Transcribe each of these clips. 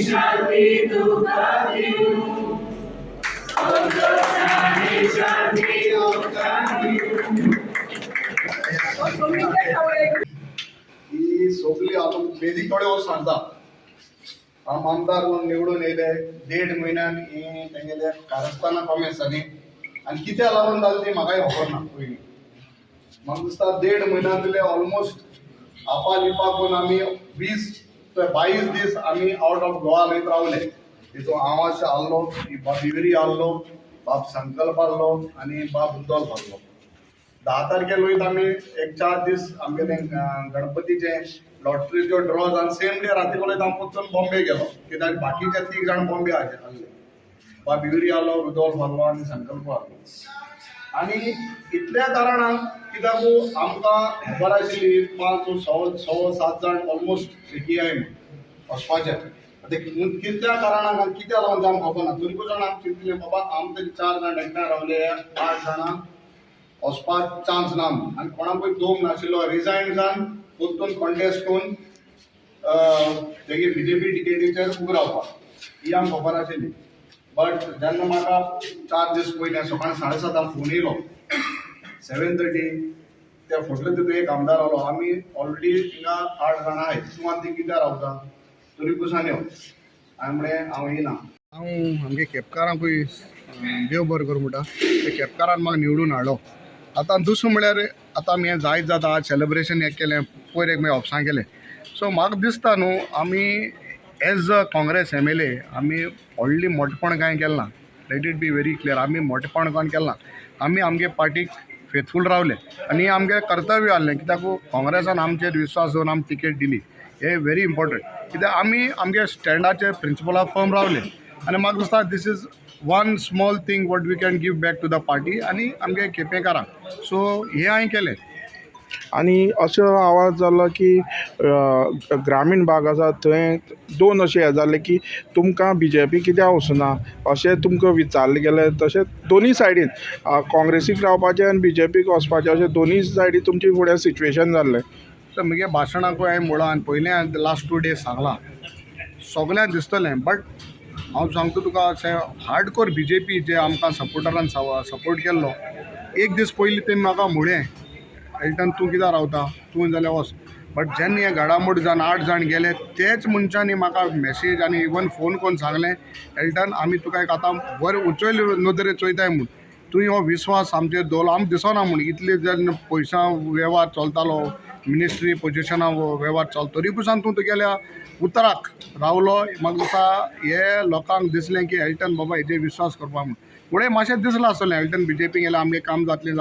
शांती तुका दिवं. संतोष शांती तुका दिवं. ही सगळी आतां बेजीक थोडे वस्त सांगता. हांव आमदार म्हणून निवडून येयले देड म्हयन्यान हे तेंगेले कारस्थानां कमी आसतालीं आनी कित्याक लागून जालें ती म्हाकाय खबर ना. पयलीं म्हाका दिसता देड म्हयन्यांतले ऑलमोस्ट आपा लिपा करून आमी 20 ते 22 दीस आमी आवट ऑफ गोवा वयत रावले. तितून हांव अशें आहलो, बाब इवरी आहलो, बाब संकल्प आहलो आनी बाब उद्दोल्फ आहलो. 10 तारखेर वयता आमी एक 4 दीस आमगेले गणपतीचे लॉटरीच्यो ड्रॉ जावन सेम डे राती कडेन हांव परतून बॉम्बे गेलो, कित्याक बाकीचे तीग जाण बॉम्बे आसले. बाब इवरी आहलो, रुदोल्फ आहलो आनी संकल्प आहलो. आनी इतल्या कारणान कित्याक आमकां खबर आशिल्ली 5 6-7 जाण ऑलमोस्ट सीटीआय म्हूण वचपाचे. आतां कितल्या कारणान आनी कित्याक लागून तें आमकां खबर ना. तरीकूय जाण आमी चिंतलें, बाबा आम तरी 4 जाण एकठांय रावले, 8 जाणां वचपाक चान्स ना म्हूण. आनी कोणाकूय दोम नाशिल्लो रिजायन जावन परतून कॉन्टेस्ट करून तेगे बीजेपी टिकेटीचेर उबो रावपाक, ही आमकां खबर आशिल्ली. बट जेन्ना म्हाका 4 दीस पयलीं सकाळी 7:30 फोन येयलो, 7:30, त्या फुडले तितून एक आमदार आलो, आमी ऑलरेडी थिंगा 8 जाणां आहाय, तूं आनी ती कित्याक रावता, तरी पुसान यो. हांवें म्हळें हांव येयना. हांव आमगे केपकारांकूय देव बरें करूं म्हणटा, ते केपकारान म्हाका निवडून हाडलो. आतां दुसरें म्हळ्यार आतां आमी हें जायत जाता, आज सेलिब्रेशन हें केलें, पयर एक मागीर ऑफिसां केलें. सो म्हाका दिसता न्हू, आमी एज अ काँग्रेस एमएलए आमी व्हडली मोठेपण कांय केलें ना. Let it be very clear, आमी मोठेपण कांय केलें ना. आमी आमगे पार्टीक फेथफूल रावले आनी आमगें कर्तव्य आहलें, कित्याक काँग्रेसान आमचेर विस्वास दवरून आमकां टिकेट दिली, हें व्हेरी इम्पोर्टंट. कित्याक आमी आमगे स्टँडाचेर प्रिंसिपला फर्म रावले आनी म्हाका दिसता this is one small thing what we can give back to the party आनी आमगे केपेंकारांक. सो हें हांवें केलें. आनी असो आवाज जालो की ग्रामीण भाग आसा थंय दोन अशें हें जालें की तुमकां बीजेपी कित्याक वचुना अशें तुमकां विचारलें गेलें. तशें दोनूय सायडीन काँग्रेसीक रावपाचें आनी बीजेपीक वचपाचें, अशें दोनूय सायडीन तुमचे फुडें सिच्युएशन जाल्लें. तर म्हगे भाशणाकूय हांवें म्हळां आनी पयलीं हांवें लास्ट 2 डेज सांगलां, सगल्यांक दिसतलें. बट हांव सांगता तुका, अशें हार्डकोर बीजेपी जे आमकां सपोर्टरान सपोर्ट केल्लो, एक दीस पयलीं तेमी म्हाका म्हळें, एल्टन तूं कित्याक रावता, तूं जाल्यार वच. बट जेन्ना हे घडामोड जावन 8 जाण गेले, तेच मनशांनी म्हाका मॅसेज आनी इवन फोन करून सांगलें, एल्टन आमी तुका एक आतां बरें उंचेले नदरेन चोयताय म्हूण, तुवें हो विस्वास आमचेर दवरलो आमकां दिसना म्हूण. इतले जेन्ना पयशां वेव्हार चलतालो, मिनिस्ट्री पोजिशना वेव्हार चल, तरी पसून तूं तुगेल्या उतराक रावलो. म्हाका दिसता हे लोकांक दिसलें की एल्टन बाबा हेजेर विस्वास करपा म्हूण. फुडें मातशें दिसलां आसतलें एल्टन बीजेपी गेल्यार आमगें काम जातलें,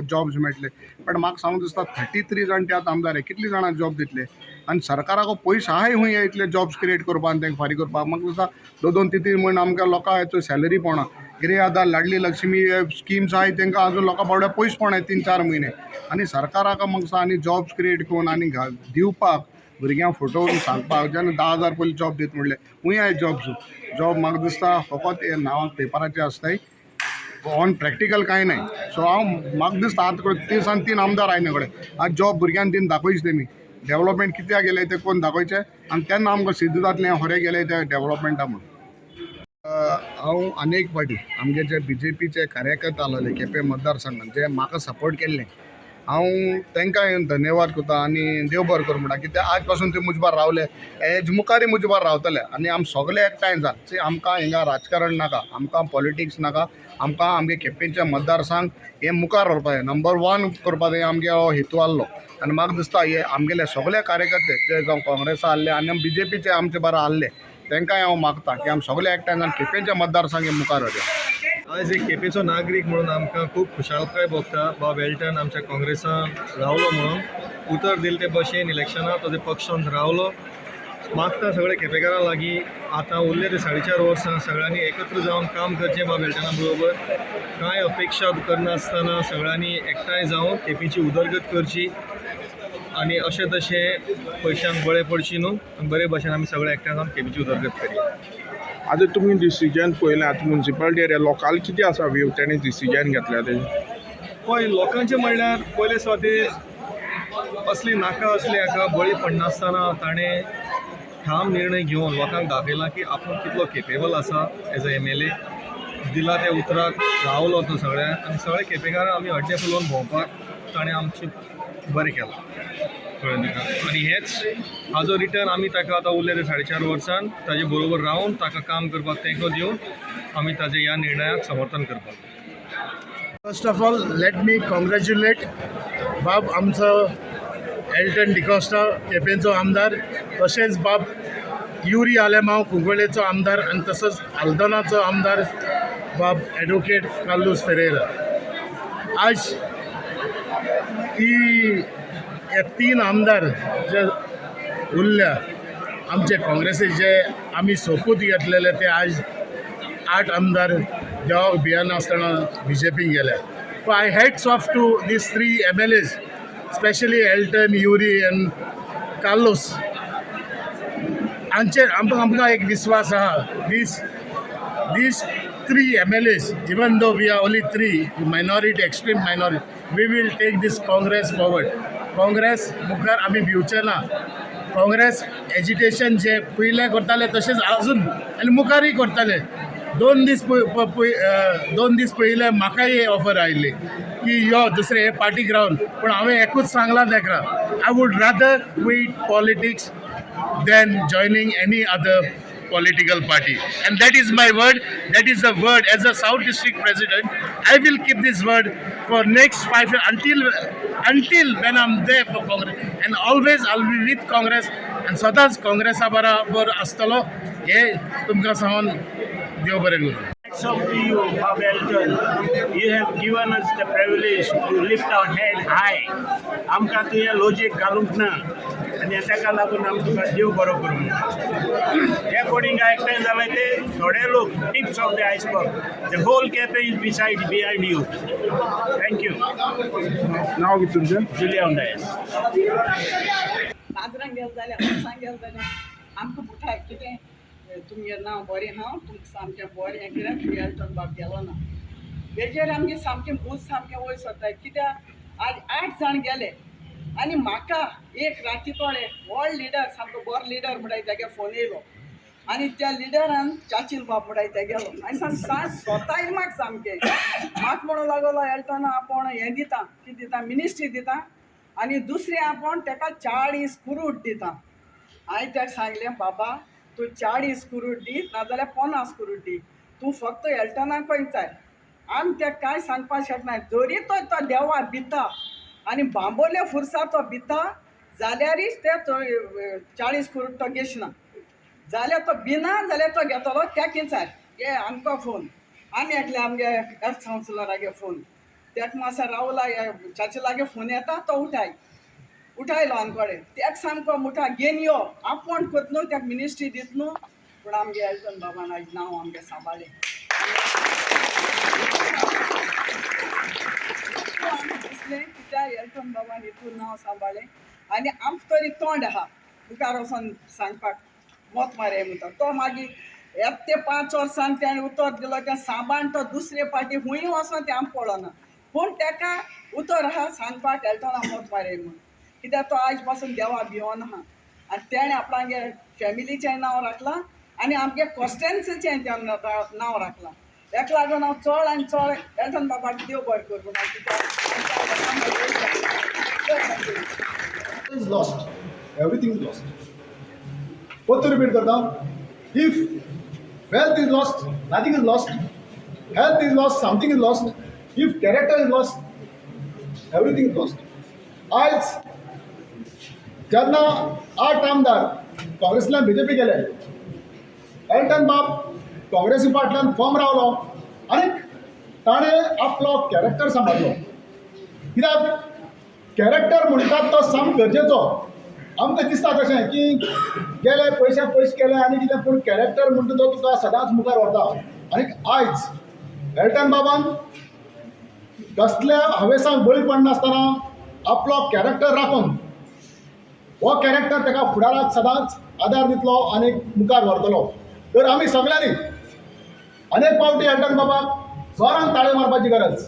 जॉब्स मेळटले. बट म्हाका सांगूंक दिसता 33 जाण ते आतां आमदार, कितले जाणांक जॉब दितले आनी सरकाराक पयशे आहाय खूंय इतले जॉब्स क्रिएट करपाक आनी तांकां फारीक करपाक? म्हाका दिसता 2 2 3 3 म्हयने आमकां लोकांक सॅलरी पडना. गृह आधार, लाडली लक्ष्मी स्किम्स आहाय, तांकां अजून लोकां बावड्या पयशे पडनाय 3-4 म्हयने. आनी सरकाराक म्हाका दिसता आनी जॉब्स क्रिएट करून आनी दिवपाक भुरग्यांक फोटो सांगपाक, जेन्ना 10,000 पयलीं जॉब दित म्हणलें, खूंय आहाय जॉब्स? जॉब म्हाका दिसता फकत हे नांवाक पेपराचेर आसताय, ऑन प्रॅक्टिकल कांय नाय. सो हांव म्हाका दिसता आतां 3 आनी 3 आमदार आयने कडेन आतां जॉब भुरग्यांक दिवन दाखयचे, तेमी डेवलपमेंट कित्याक गेले तें कोण दाखयचें आनी तेन्ना आमकां सिद्ध जातलें खरें गेलें तें डेवलपमेंटा म्हूण. हांव आनी एक फावटी आमगे जे बीजेपीचे कार्यकर्ते आसलेले केपें मतदारसंघान, जे म्हाका सपोर्ट केल्ले, हांव तांकां धन्यवाद करता आनी देव बरें करूं म्हणटा, कित्याक आज पासून ते म्हजे बार रावले, हेज मुखारय म्हजे बार रावतले. आनी आमी सगळे एकठांय जावन, आमकां हिंगा राजकारण नाका, आमकां पॉलिटिक्स नाका, आमकां आमगे केपेंच्या मतदारसंघ हें मुखार व्हरपा जाय, नंबर 1 करपा जाय, आमगे हो हेतू आहलो. आनी म्हाका दिसता हे आमगेले सगळे कार्यकर्ते जे जावं काँग्रेसा आहले आनी बीजेपीचे आमचे बारा आहले, तांकांय हांव मागता की आमी सगळे एकठांय जावन केपेंच्या मतदारसंघ हे मुखार व्हरया. आयज एक केपेंचो नागरीक म्हणून आमकां खूब खुशालकाय भोगता, बाब एल्टन आमच्या काँग्रेसान रावलो म्हणून. उतर दिले ते भशेन इलेक्शनाक तो ते पक्षान रावलो. मागता सगळे केपेंकारां लागीं, आतां उरले ते 4.5 वर्सां सगळ्यांनी एकत्र जावन काम करचें बाब एल्टना बरोबर, कांय अपेक्षा करनासतना सगळ्यांनी एकठांय जावन केपेंची उदरगत करची आनी अशें तशें पयशांक बळें पडची न्हू आनी बरे भशेन आमी सगळे एकठांय जावन केपेंची उदरगत करया. आतां तुमी डिसिजन पळयलें, आतां मुन्सिपालिटी एरिया लोकांक कितें आसा व्यू, तेणी डिसिजन घेतल्या तेजें? पळय, लोकांचें म्हणल्यार पयले सुवातेर असली नाका असली हाका बळी पडनासतना ताणें ठाम निर्णय घेवन लोकांक दाखयला की आपूण कितलो केपेबल आसा एज अ एमएलए. दिला त्या उतराक रावलो तो सगळ्यांक आनी सगळे केपेकारांक आमी हड्डें फुलोवन भोंवपाक ताणें आमचें बरें केलां, कळ्ळें तुका? आनी हेच हाजो रिटर्न आमी ताका आतां उरले ते 4.5 वर्सान ताजे बरोबर रावन ताका काम करपाक तेंको दिवन आमी ताजे ह्या निर्णयाक समर्थन करपाक. First of all, let me congratulate बाब आमचो एल्टन डिकॉस्टा, केपेंचो आमदार, तशेंच बाब युरी आलेमांव, कुंकळेचो आमदार आनी तसोच आल्दोनाचो आमदार बाब एडवोकेट कार्लूस फेरेरा. आज ही हे तीन आमदार जे उरल्या आमचे काँग्रेसीचे, जे आमी सोपूत घेतलेले, ते आज आठ आमदार देवाक भियेनासतना बीजेपीन गेल्या. I hats off to these three MLAs, specially Elton, Yuri and Carlos. हांचेर आमकां एक विस्वास आहा. These three MLAs, even though we are only three, minority, extreme minority, we will take this Congress forward. Congress मुखार आमी भिवचे ना. Congress agitation जे पयलें करताले तशेंच अजून आनी मुखारूय करताले. 2 दीस पयले म्हाकाय ऑफर आयिल्ली की यो दुसरे हे पार्टीक रावन, पूण हांवें एकूच सांगलां ताका, I would rather quit politics than joining any other political party. And that is my word. That is the word. As a South District President, I will keep this word for next 5 years until when I'm there for Congress. And always I'll be with Congress. And सदांच काँग्रेसा बरोबर आसतलो हे तुमकां सांगून देव बरें करूं. Hats off to you, Bob Elton. You have given us the privilege to lift our head high. आमकां तुवें लजेक घालूंक ना आनी ताका लागून आमी तुका देव बरो करूं. हे कोणींग एकठांय जाले ते थोडे लोक, tips of the iceberg. The whole Quepem is beside behind you. Thank you. नाव कितें तुमचें? जुलियांव डायस. माजरांक गेलें जाल्यार, मनशांक गेलें जाल्यार आमकां मुठाय कितें तुमगें नांव बरें आहा, तुमकां सामकें बरें हें, कित्याक तुगे एल्टन बाब गेलो ना. हेजेर आमगे सामकें भूज सामकें वयर सरता, कित्याक आज आठ जाण गेले आनी म्हाका एक राती कडेन व्हड लिडर, सामको बरो लिडर म्हणटाय तेगे फोन येयलो आनी त्या लिडरान चाचील बाब म्हणटाय तेगेलो आनी स्वताय म्हाका सामकें म्हाका म्हणूंक लागलो, एल्टन आपूण हें दिता, कितें दिता, मिनिस्ट्री दिता आनी दुसरें आपूण तेका 40 कुरूड दिता. हांवें ताका सांगलें, बाबा, तूं 40 कुरूड दी नाजाल्यार 50 कुरूड दी, तूं फक्त एल्टनाक खंय. आमी ताका कांय सांगपाक शकना. जरी तो तो देवा भिता आनी बांबोले फुरसा तो भिता जाल्यारीच ते 40 कुरूड तो घेशना जाल्यार, तो भिना जाल्यार तो घेतलो. त्या किंचार हे आमकां फोन आनी एकले आमगे एक्स कावन्सिलरागे फोन, तेका मातसो रावला, चाचे लागीं फोन येता, तो उठाय उठायलो आमकडे. तेका सामको मुठा घेवन यो, आपोवन कोत न्हू, तेका मिनिस्ट्री दित न्हू. पूण आमगे एल्टन बाबान आयज नांव आमगें सांबाळ्ळें. आमकां दिसलें कित्याक एल्टन बाबान हितून नांव सांबाळ्ळें आनी आमकां तरी तोंड आहा मुखार वचोन सांगपाक, मोत मारया म्हणटा. तो मागीर येता ते 5 वर्सान तेणें उतर दिलो तें सांबाळून तो दुसरे पाटी खूंय वचोन तें आमकां पळोना, पूण तेका उतर आहा सांगपाक एल्टना मोत मारया म्हूण, कित्याक तो आयज पासून देवा भियोन आहा आनी तेणें आपणागे फॅमिलीचें नांव राखलां आनी आमगे कॉन्स्टिट्युएन्सीचें तें नांव राखलां. हेका लागून हांव चड आनी चड एल्टन बाबाक देव बरें करूं, कित्याक is lost. Everything is lost. परतून रिपीट करता, if wealth is lost, nothing is lost. Health is lost, something is lost. If character is lost, everything is lost. आयज जेन्ना आठ आमदार काँग्रेसींतल्यान बीजेपी गेले, एल्टन बाब काँग्रेसी फाटल्यान फर्म रावलो आनी ताणें आपलो कॅरेक्टर सांबाळ्ळो, कित्याक कॅरेक्टर म्हणटात तो सामको गरजेचो. आमकां दिसता तशें की गेले पयशे पयशे केले आनी कितें, पूण कॅरेक्टर म्हणटा तो तुका सदांच मुखार व्हरता. आनी आयज एल्टन बाबान कसल्या हावेसाक बळी पडनासतना आपलो कॅरेक्टर राखून हो कॅरेक्टर ताका फुडाराक सदांच आदार दितलो आनी मुखार व्हरतलो. तर आमी सगळ्यांनी अनेक फावटी एल्टन बाबाक जोरान ताळयो मारपाची गरज.